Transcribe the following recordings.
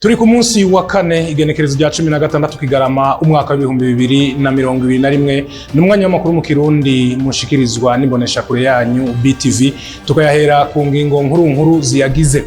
Turi ku munsi wa kane, igenekerezo rya 16 Kigarama, umwaka wa 2021. Ni umwanya w'amakuru mu Kirundi mushikirizwa n'imboneshakure yanyu BTV, tukayahera ku ngingo nkuru nkuru ziyagize.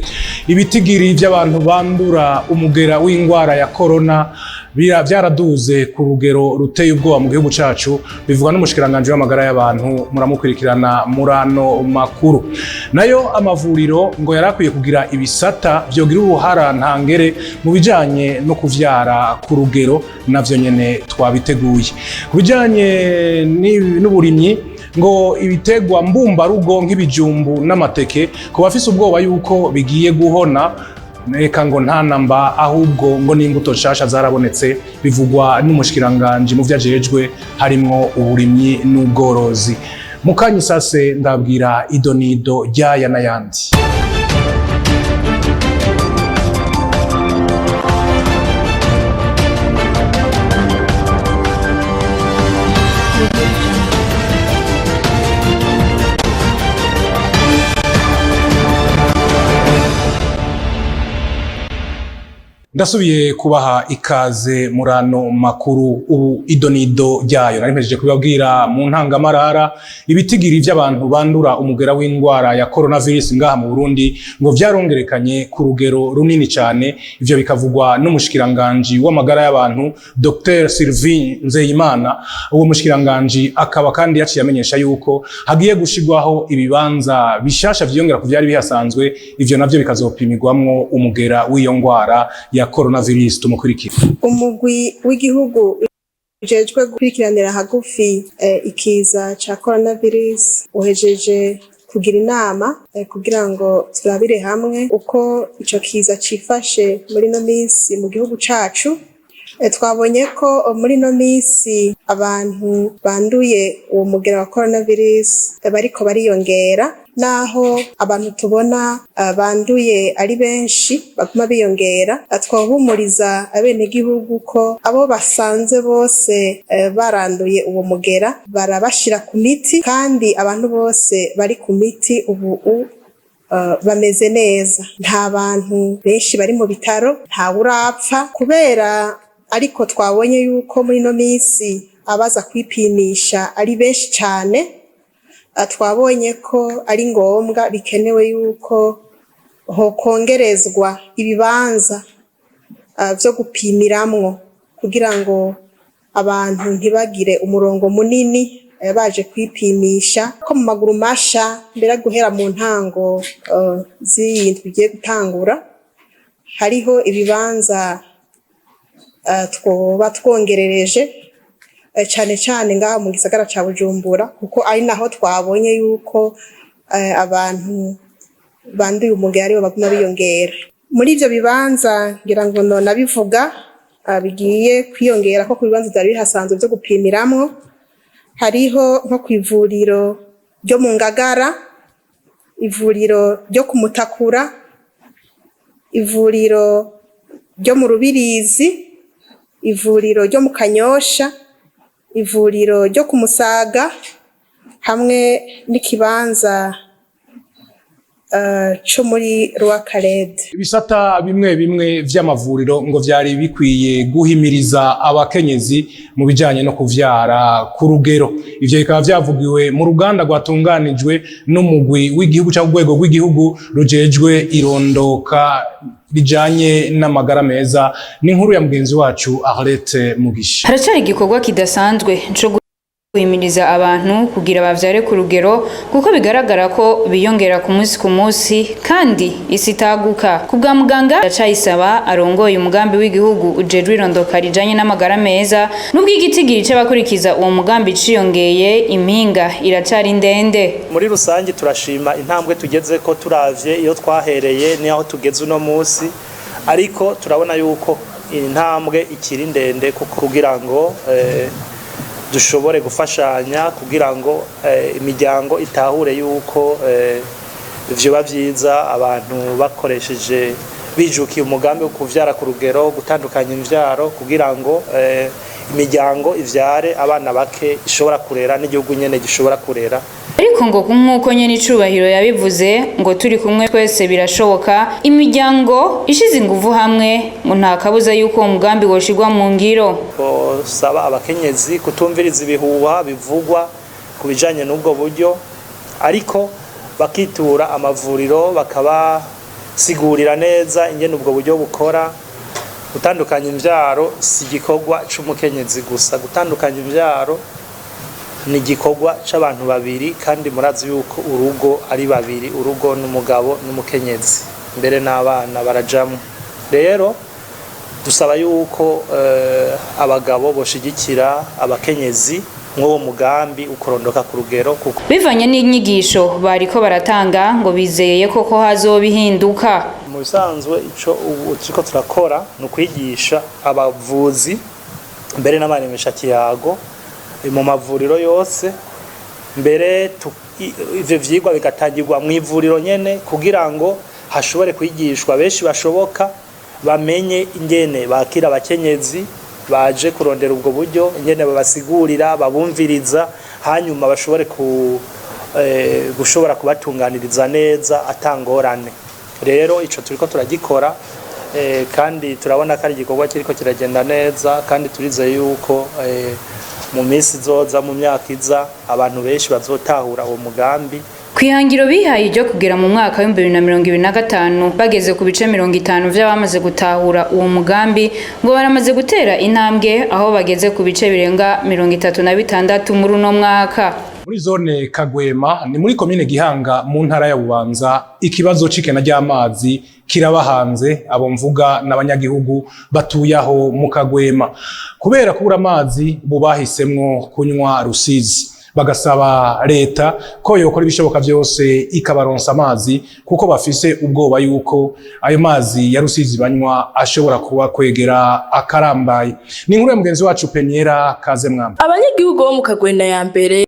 Ibitigiri by'abantu bandura umugera w'ingwara ya corona byaraduze ku rugero ruteye ubwoba mu gihugu cacu, bivugwa n'umushikiranganje w'amagara y'abantu. Muramukurikirana murano makuru. Nayo amavuriro ngo yarakwiye kugira ibisata vyogira uruhara ntangere mu bijanye no kuvyara ku rugero, navyo nyene twabiteguye. Ku bijanye n'uburimyi, ngo ibitegwa mbumbarugo nk'ibijumbu n'amateke, ku bafise ubwoba yuko bigiye guhona, reka ngo nta namba, ahubwo ngo n'imbuto nshasha zarabonetse, bivugwa n'umushikiranganje mu vyajejwe harimwo uburimyi n'ubworozi. Mukanyisase ndabwira idonido ryaya n'ayandi. Ndasubiye kubaha ikaze murano makuru. Ubu idonido ryayo nari mpejeje kubabwira mu ntangamarara. Ibitigiri by'abantu bandura umugera w'indwara ya coronavirus ngaha mu Burundi ngo vyarongerekanye ku rugero runini cyane. Ivyo bikavugwa n'umushikiranganje w'amagara y'abantu, Dr Sylvie Nzeyimana. Uwo mushikiranganje akaba kandi yaciye amenyesha yuko hagiye gushigwaho ibibanza bishasha vyiyongera ku vyari bihasanzwe, ivyo navyo bikazopimirwamwo umugera w'iyo ngwara ya coronavirus. Tumukurikira. Umugwi w'igihugu ujejwe gukurikiranira hagufi ikiza ca coronavirus uhejeje kugira inama kugira ngo turabire hamwe uko ico kiza cifashe muri no minsi mu gihugu cacu. Twabonye ko muri no minsi abantu banduye uwo mugera wa coronavirus bariko bariyongera, naho abantu tubona banduye ari benshi baguma biyongera. Twahumuriza abenegihugu ko abo basanze bose baranduye uwo mugera barabashira ku miti, kandi abantu bose bari ku miti ubu bameze neza. Nta bantu benshi bari mu bitaro, nta urapfa kubera. Ariko twabonye yuko muri ino minsi abaza kwipimisha ari benshi cane. Twabonye ko ari ngombwa, bikenewe yuko hokongerezwa ibibanza vyo gupimiramwo kugira ngo abantu ntibagire umurongo munini baje kwipimisha, ko mu maguru masha mbere guhera mu ntango z'iyi ndwi igiye gutangura hariho ibibanza twoba twongerereje, cane cane ngaha mu gisagara ca Bujumbura, kuko ari naho twabonye yuko abantu banduye umugera aribo baguma biyongera. Muri ivyo bibanza, ngira ngo nonabivuga, bigiye kwiyongera ko ku bibanza vyari bihasanzwe vyo gupimiramwo, hariho nko kw'ivuriro ryo mu Ngagara, ivuriro ryo ku Mutakura, ivuriro ryo mu Rubirizi, ivuriro ryo mu Kanyosha, ivuriro ryo ku Musaga, hamwe n'ikibanza co muri Rwakarede. Ibisata bimwe bimwe vy'amavuriro ngo vyari bikwiye guhimiriza abakenyezi mu bijanye no kuvyara ku rugero. Ivyo bikaba vyavugiwe mu ruganda rwatunganijwe n'umugwi w'igihugu cyangwa urwego rw'igihugu rujejwe irondoka rijanye n'amagara meza. Ni inkuru ya mugenzi wacu Arlette Mugisha. Haracari igikorwa kidasanzwe co guhimiriza abantu kugira bavyare ku rugero, kuko bigaragara ko biyongera ku munsi ku munsi kandi isi itaguka. Ku bwa muganga Ndacayisaba arongoye umugambi w'igihugu ujejwe irondoka rijanye n'amagara meza, nubwo igitigiri c'abakurikiza uwo mugambi ciyongeye, impinga iracari ndende. Muri rusange turashima intambwe tugeze ko, turavye iyo twahereye n'aho tugeze uno munsi, ariko turabona yuko intambwe ikiri ndende, kuko kugira ngo dushobore gufashanya kugira ngo imiryango itahure yuko vyoba vyiza abantu bakoresheje, bijukiye umugambi wo kuvyara ku rugero, gutandukanya imvyaro, kugira ngo imiryango ivyare abana bake ishobora kurera n'igihugu nyene gishobora kurera. Ariko ngo nk'uko nyene icubahiro yabivuze ngo turi kumwe twese birashoboka, imiryango ishize inguvu hamwe ngo nta kabuza yuko uwo mugambi woshirwa mu ngiro. Saba abakenyezi kutumviriza ibihuha bivugwa ku bijanye n'ubwo buryo, ariko bakitura amavuriro bakabasigurira neza ingene ubwo buryo bukora. Gutandukanya imvyaro si igikorwa c'umukenyezi gusa, gutandukanya imvyaro ni igikorwa c'abantu babiri, kandi murazi yuko urugo ari babiri, urugo n'umugabo n'umukenyezi, mbere n'abana barajamwo. Rero dusaba yuko abagabo boshigikira abakenyezi mw'uwo mugambi ukurondoka ku rugero, kuko bivanye n'inyigisho bariko baratanga ngo bizeye koko hazobihinduka. Mu bisanzwe ico ubu turiko turakora ni ukwigisha abavuzi mbere n'abaremeshakiyago mu mavuriro yose, mbere ivyo vyigwa bigatangirwa mu ivuriro nyene kugira ngo hashobore kwigishwa benshi bashoboka, bamenye ingene bakira abakenyezi baje kurondera ubwo buryo, ingene babasigurira, babumviriza, hanyuma bashobore gushobora kubatunganiriza neza atangorane. Rero ico turiko turagikora, kandi turabona ko ari igikorwa kiriko kiragenda neza, kandi turizeye yuko mu minsi izoza, mu myaka iza, abantu benshi bazotahura uwo mugambi. Kwihangiro bihaye ryo kugera mu mwaka wa 2025 bageze ku bice 50 vy'abamaze gutahura uwo mugambi, ngo baramaze gutera intambwe aho bageze ku bice birenga 36 muri uno mwaka. Muri zone Kagwema ni muri komine Gihanga mu ntara ya Bubanza, ikibazo c'ikena ry'amazi kirabahanze. Abo mvuga n'abanyagihugu batuye aho mu Kagwema. Kubera kubura amazi, bubahisemwo kunywa Rusizi, bagasaba leta ko yokora ibishoboka vyose ikabaronsa amazi, kuko bafise ubwoba yuko ayo mazi ya Rusizi banywa ashobora kuba kwegera akarambaye. Ni inkuru ya mugenzi wacu Peniera Kaze Mwamba. Abanyagihugu bo mu Kagwena ya mbere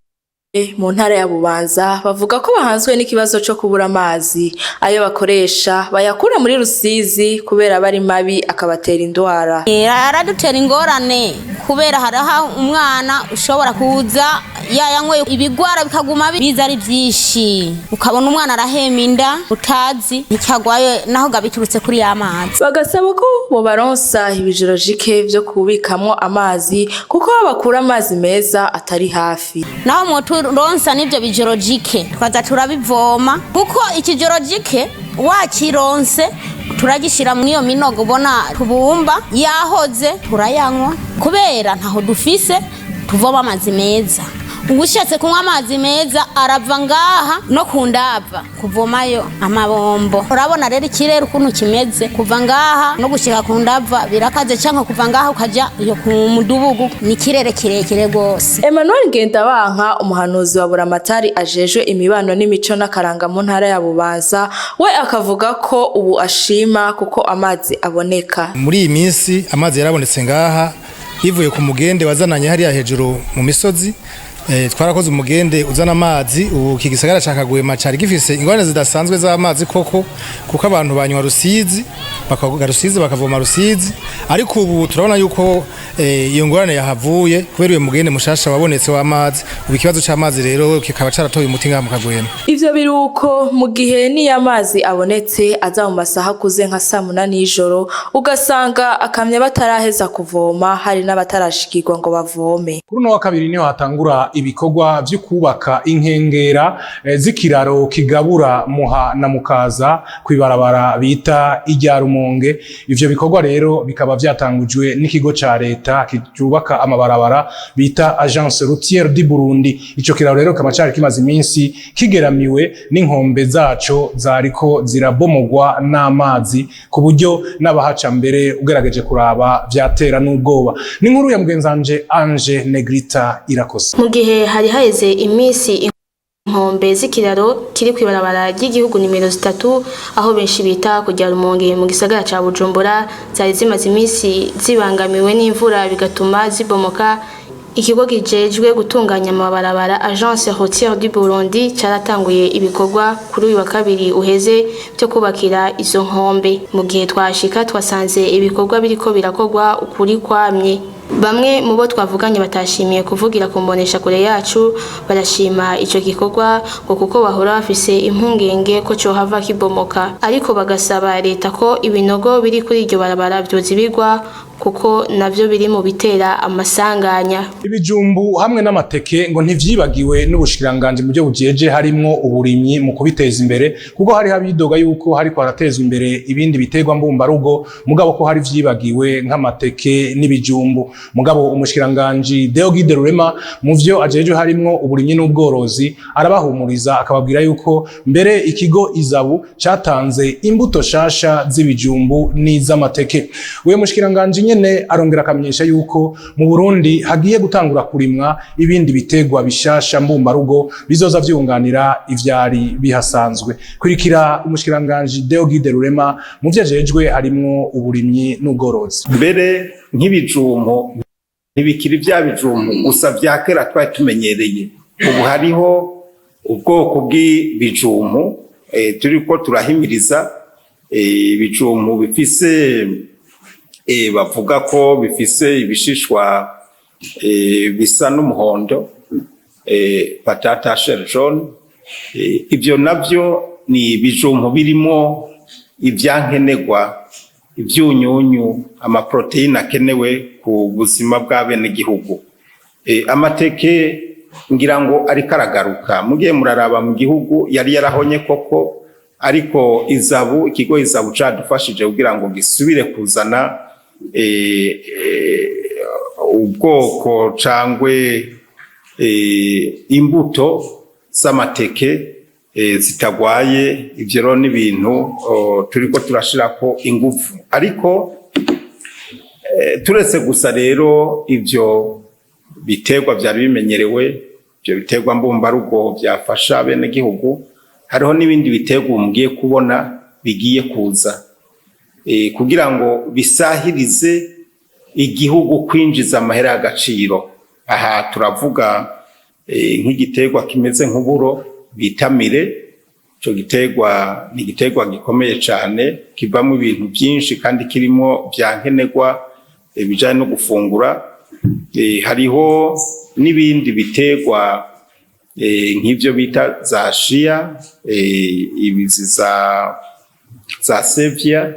mu ntara ya Bubanza bavuga ko bahanzwe n'ikibazo co kubura amazi. Ayo bakoresha bayakura muri Rusizi kubera bari mabi, akabatera indwara. Aradutera ingorane kubera hariho umwana ushobora kuza yayanyweye, ibigwara bikaguma biza ari byinshi, ukabona umwana arahema inda utazi nticyagwaye, naho gabiturutse kuri ya mazi. Bagasaba ko bobaronsa ibijorojike vyo kubikamwo amazi, kuko aho bakura amazi meza atari hafi. Naho mwoturonsa n'ibyo bijorojike tukaza turabivoma, kuko ikijorojike wakironse turagishyira muri iyo minogo ubona tubumba yahoze, turayanywa kubera ntaho dufise tuvoma amazi meza. Ushatse kunywa amazi meza arava ngaha no ku ndava kuvomayo amabombo. Urabona rero ikirere ukuntu kimeze, kuva ngaha no gushyika ku ndava birakaze, cyangwa kuva ngaha ukajya iyo ku mudugudu ni ikirere kirekire rwose. Emmanuel Ngendabanka, umuhanuzi wa Buramatari ajejwe imibano n'imico n'akaranga mu ntara ya Bubanza, we akavuga ko ubu ashima kuko amazi aboneka. Muri iyi minsi amazi yarabonetse ngaha bivuye ku mugende wazananye hariya hejuru mu misozi. Twarakoze umugende uzana amazi. Ubu iki gisagara ca Kagwema cari gifise ingorane zidasanzwe z'amazi koko, kuko abantu banywa Rusizi, bakavuga Rusizi, bakavoma Rusizi, ariko ubu turabona yuko iyo ngorane yahavuye kubera uyo mugende mushasha wabonetse w'amazi. Ubu ikibazo c'amazi rero kikaba caratoye umuti ngaha mu Kagwema. Ivyo biruko mu gihe niyo amazi abonetse aza mu masaha akuze nka saa 8 y'ijoro, ugasanga akamya bataraheza kuvoma, hari n'abatarashikirwa ngo bavome. Kuri uno wa kabiri niho hatangura ibikorwa vyo kubaka inkengera z'ikiraro kigabura Muha na Mukaza kw'ibarabara bita irya Rumonge. Ivyo bikorwa rero bikaba vyatangujwe n'ikigo ca leta cyubaka amabarabara bita Agence Routière du Burundi. Ico kiraro rero kikaba cari kimaze iminsi kigeramiwe n'inkombe zaco zariko zirabomogwa n'amazi, ku buryo n'abahaca mbere ugerageje kuraba vyatera n'ubwoba. Ni inkuru ya mugenzanje Ange Negrita Irakoze. Mu gihe hari haheze iminsi inkombe z'ikiraro kiri kw'ibarabara ry'igihugu nimero 3, aho benshi bita kujya Rumonge mu gisagara ca Bujumbura, zari zimaze iminsi zibangamiwe n'imvura bigatuma zibomoka, ikigo kijejwe gutunganya amabarabara Agence Routière du Burundi caratanguye ibikorwa kuri uyu wa kabiri uheze byo kubakira izo nkombe. Mu gihe twashika twasanze ibikorwa biriko birakorwa ukuri kwamye. Bamwe mu bo twavuganye batashimiye kuvugira ku mbonesha kure yacu barashima ico gikorwa, ngo kuko bahora bafise impungenge ko cohava kibomoka, ariko bagasaba leta ko ibinogo biri kuri iryo barabara vyozibirwa, kuko navyo biri mu bitera amasanganya. Ibijumbu hamwe n'amateke ngo ntivyibagiwe n'ubushikiranganje mu byo bujeje harimwo uburimyi mu kubiteza imbere, kuko hari abidoga yuko hariko haratezwa imbere ibindi biterwa mbumbarugo, mugabo ko hari vyibagiwe nk'amateke n'ibijumbu. Mugabo umushikiranganje Deogide Rurema mu vyo ajeje harimwo uburimyi n'ubworozi arabahumuriza, akababwira yuko mbere ikigo Izabu catanze imbuto shasha z'ibijumbu n'iz'amateke. Uyo mushikiranganje nyene arongera akamenyesha yuko mu Burundi hagiye gutangura kurimwa ibindi bitegwa bishasha mbumbarugo bizoza vyunganira ivyari bihasanzwe. Kurikira umushikiranganje Deogide Rurema mu vyo ajejwe harimwo uburimyi n'ubworozi. Mbere nk'ibijumbu ntibikiri bya bijumbu gusa vya kera twari tumenyereye. Ubu hariho ubwoko bw'ibijumbu turiko turahimiriza, ibijumbu bifise, bavuga ko bifise ibishishwa bisa n'umuhondo, patate à chair jaune. Ivyo navyo ni ibijumbu birimo ivyankenerwa, ivyunyunyu, amaproteine akenewe ku buzima bw'abenegihugu. Amateke ngira ngo ariko aragaruka, mugiye muraraba mu gihugu yari yarahonye koko, ariko Izabu, ikigo Izabu cadufashije kugira ngo gisubire kuzana ubwoko cangwe imbuto z'amateke zitagwaye. Ivyo rero n'ibintu turiko turashirako ingufu. Ariko turetse gusa rero ivyo biterwa vyari bimenyerewe, ivyo biterwa mbumbarugo vyafasha bene gihugu, hariho n'ibindi biterwa mugiye kubona bigiye kuza kugira ngo bisahirize igihugu kwinjiza amahera y'agaciro. Aha turavuga nk'igiterwa kimeze nk'uburo bita millet. Ico giterwa ni igiterwa gikomeye cane, kivamwo ibintu vyinshi kandi kirimo vyankenerwa bijanye no gufungura. Hariho n'ibindi biterwa nk'ivyo bita za chia, ibizi za stevia,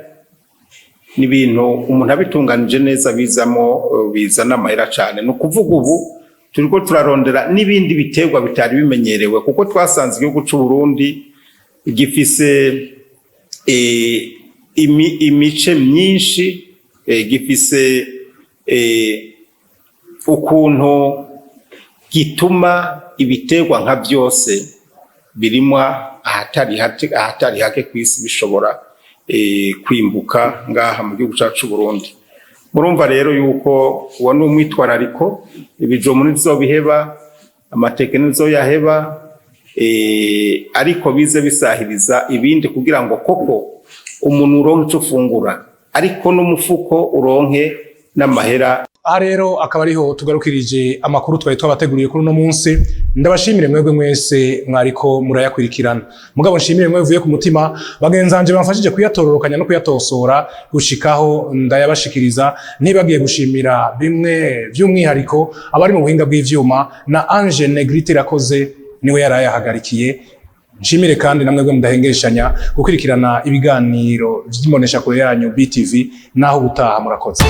n'ibintu umuntu abitunganije neza bizamo, bizana amahera cane. Ni ukuvuga ubu turiko turarondera n'ibindi biterwa bitari bimenyerewe, kuko twasanze igihugu c'u Burundi gifise imice myinshi, gifise ukuntu gituma ibiterwa nka byose birimwa ahatari hake kw'isi bishobora kwimbuka ngaha mu gihugu cacu c'u Burundi. Murumva rero yuko uwo ni umwitwarariko. Ibijumbu ntizobiheba, amateke ntizoyaheba, ariko bize bisahiriza ibindi kugira ngo koko umuntu uronke ico ufungura, ariko n'umufuko uronke n'amahera. Aha rero akaba ariho tugarukirije amakuru twari twabateguriye kuri uno munsi. Ndabashimire mwebwe mwese mwariko murayakurikirana. Mugabo nshimire mwe vuye ku mutima bagenzanje bamfashije kuyatororokanya no kuyatosora gushikaho ndayabashikiriza. Nibagiye gushimira bimwe by'umwihariko abari mu buhinga bw'ivyuma na Ange Negrite Irakoze niwe yarayahagarikiye. Nshimire kandi namwe mudahengeshanya gukurikirana ibiganiro vy'imbonesha kure yanyu BTV. Naho ubutaha, murakoze.